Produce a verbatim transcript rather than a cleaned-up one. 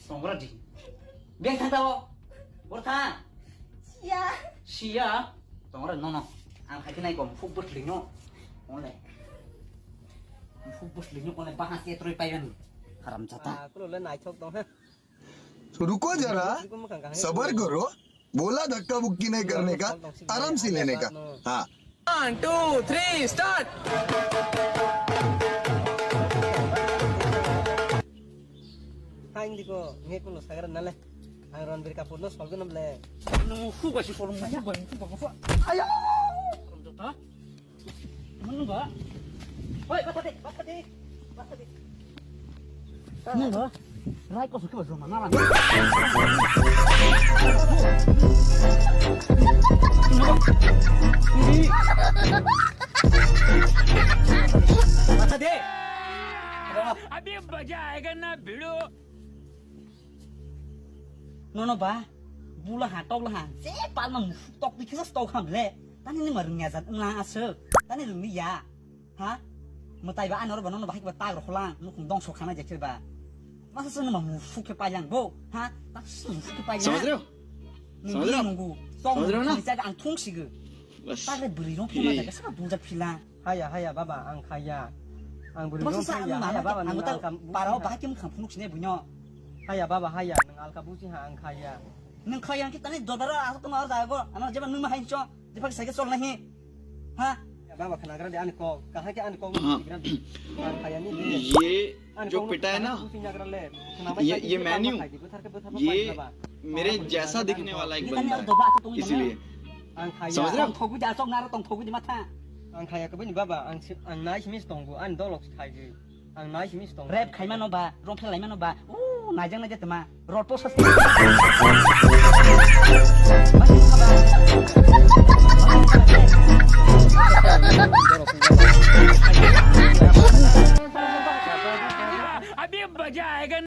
Tongra di. Beng thang tao. Bor thang. Siya. Siya. Tongra no no. Ang khai nai kom fuk bwthlino. Onle. Fuk bwthlino onle bahas etroi paiban. Haram jata. Ah, kulo le naithok tong ha. रुको जरा, सबर करो। बोला धक्का मुक्की नहीं करने का, आराम से लेने का। हाँ। One, two, three, start. Hai hindi ko, nge kulo sagar nale. Ang Ranbir Kapoor no solve nam le. Nung hu ba si solve mo ba ni ba ba. Aya. Mano ba? Oi, bata de, bata de, bata de. Mano ba? Rai ko suki ba joma na. Bata de. अभी मजा आएगा ना भिड़ो। Nono ba, bula ha, tokla ha, je palma mufuk tok di kisa tok ham le. Tani ni marung ya jat na asuk. Tani rung ni ya. Ha? Matai ba anor ba nono ba hik ba tag rokholang, nukung dong sok khana jekir ba. Masa sunu ma mufuk ke pailang bo, ha? Masa sunu mufuk ke pailang. समझ रहे हो? Nung समझ रहे हो? Nunggu. Tong समझ रहे हो ना? Ni jaga ang thung sigu. बस। Tag le buri rong phima यही। Jaga sa bujak phila. Haya, haya, baba, ang khaya. Ang bwrwi Masa rong sa khaya, ang haya, mama baba, ang nwng ta alka busi parao ha. Bahai khe mwkhang phunuk sini buino. Haya, baba, haya, nwng alka busi ha, ang khaya. Nwng khaya khe tani dorbar o asok tongma aro dago, ano jeba nwng ma hai cho, jeba sai khe chol nahi. Ha? Ya, baba, khna gra de ani kok, kahai khe ani kok gra de. Ang khaya ni de. ये जो पिटा है ना, ये, ये मेन्यू, ये मेरे जैसा दिखने वाला एक बंदा है, इसीलिए। Ang khaya. समझ रहे हो? Tong thogu ja sok naro tong thogu di matha. Ang khaya ko bini baba, ang si-, ang nai simis tongo, ang dolok si khai di. Ang nai simis tongo. Rep khai mano ba, rong phelai mano ba. U, naijang naijak tma. Rot po sas.